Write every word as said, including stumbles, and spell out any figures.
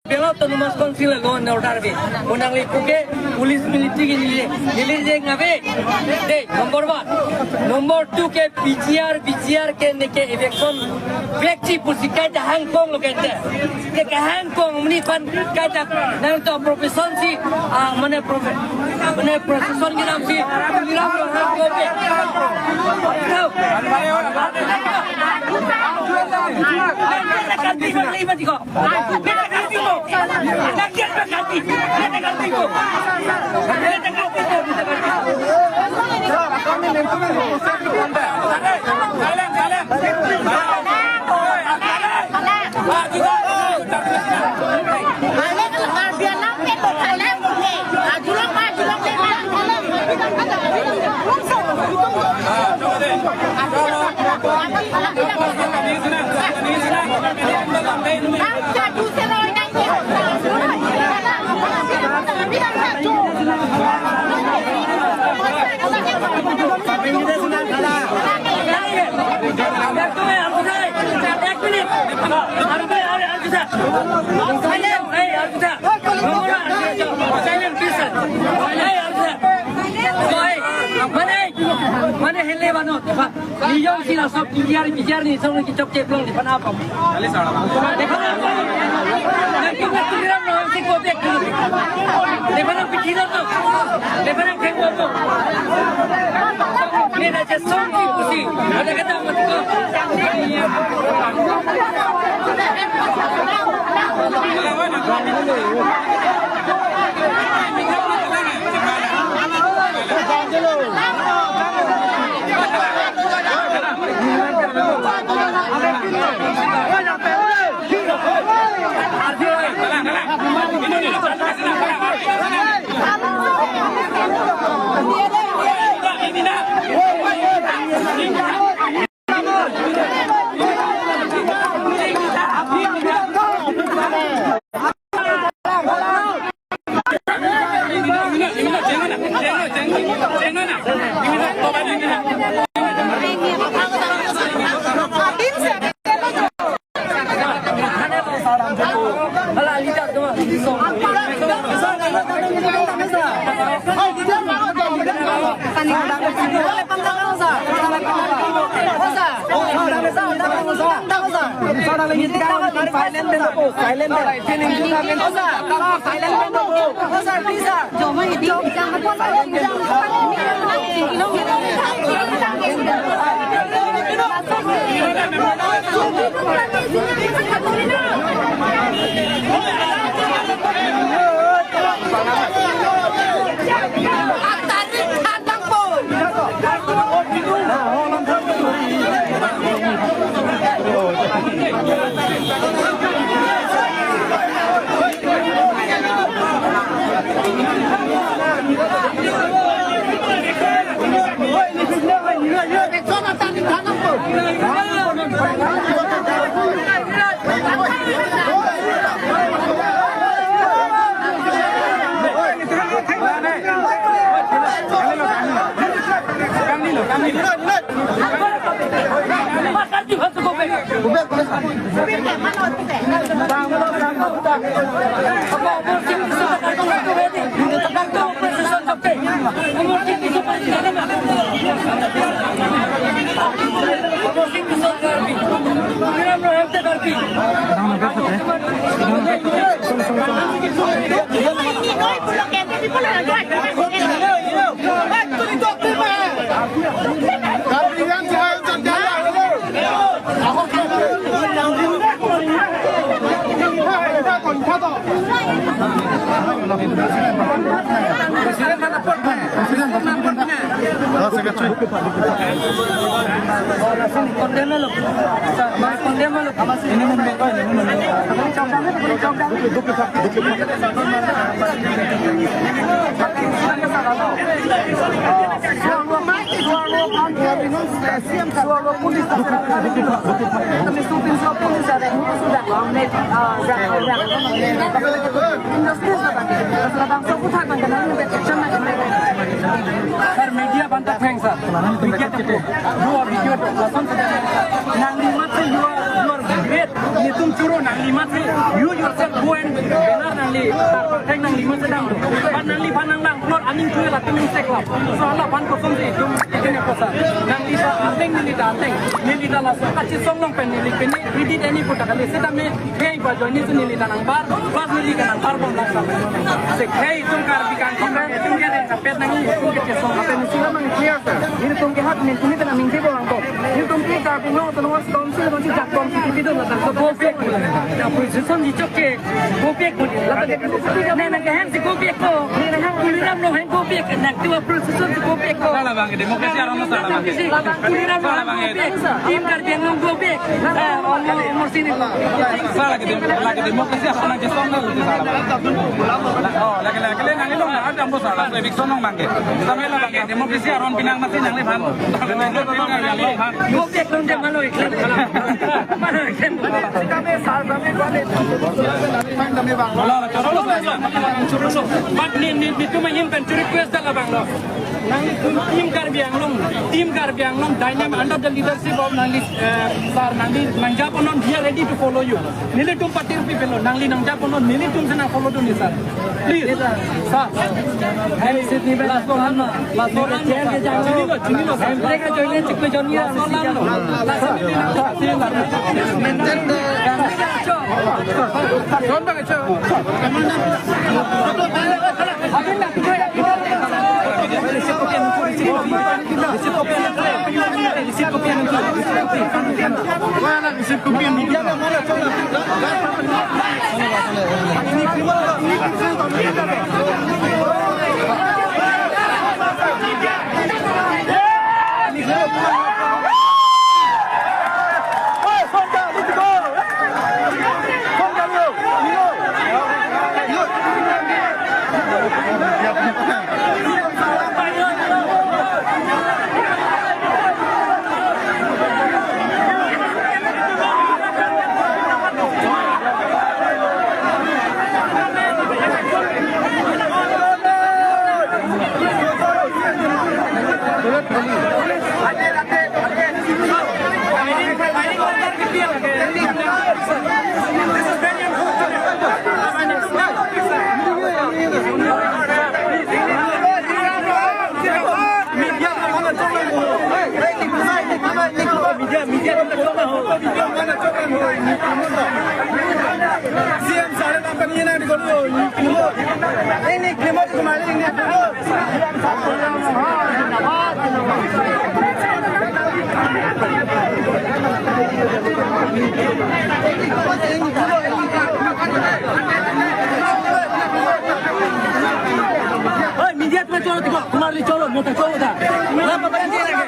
Belo Autonomous Council law and order ave. Mo nangli puke police military ke neli, neli jeng ave. De, number one. Number two ke P G R, P G R ke neke eviction vek-ji pusi kaita hangkong lo kaita. Neke hangkong muni pan kaita nangtum profession si, ah, mane profe-, mane profession ke nam si, niram lo hangkong pe. Tahu? Neke kanti ko, neke kanti ko. Mane, mane hele banot. Niyom si laso P G R, P G R ni song ki chokche plong di pana pam. Dekho na, na kiu na kiu ram ram si ko dek. Dekho na pithi na to. Dekho na kheng ko to. Ni na je song ki pusi. Ada kata mati ko. Sir, media banta thanks, sir. Media thanks. You are media person. Nangli mat se you are, you are great. Choro nangli masi, you yourself go and banner nangli, tar pathek nangli masi dam. But nangliphan nanglang plot aning tuwe latum ning seklap. So halaphan kosonsi itum itum kosa. Nanglita ateng, nelita ateng. Nelita laso kachesong along pen neli pini credit ani puta kali. Seta me khei ba joini si nelita nangbar, plus neli ke nangbar bom lang sa. Se khei itum Karbi kangkong itum ke kapet nangji, itum ke chesong. Apen sila mang clear sir. Nelitum ke hak nelitum ke nangji bom lang bom. Nelitum ke Karbi Anglong Autonomous Council kongsi jak kongsi kipidun ladak. So go back. Opposition di chok ke. Go back ko. Ladak ke. Nang nang ke hem si go back ko. Nang nang Tuliram lo hem go back. Nang tu opposition si go back ko. Salah bang, demokrasi aron salah bang. Tuliram lo hem go back. Team Karbi Anglong go back. Eh, Omor, Omor sini. Salah lagi dem-, lagi demokrasi aron nang jesong lo salah bang. Oh, lagi lagi lagi nang ilong ada ambo salah. So eviction nong bang ke. Sampai lah bang ke demokrasi aron pinang masi nangliphan. Go back dong jam malo iklan. Mana iklan. But ni, ni, netum ahin pen chu request dala bang lo. Nanglitum team Karbi Anglong, team Karbi Anglong dynamic under the leadership of nangli, eh, sir, nangli nangjaponon, we are ready to follow you. Nelitum party pi pelo, nangli nangjaponon, nelitum si nang follow dun ni sir. Please, sir. Last one, last one. Chinilo, chinilo, sir. Last one, last one. Oi, media tum choro, tiko, kumar li choro, meta choro tha. Lamba bang dia lagi.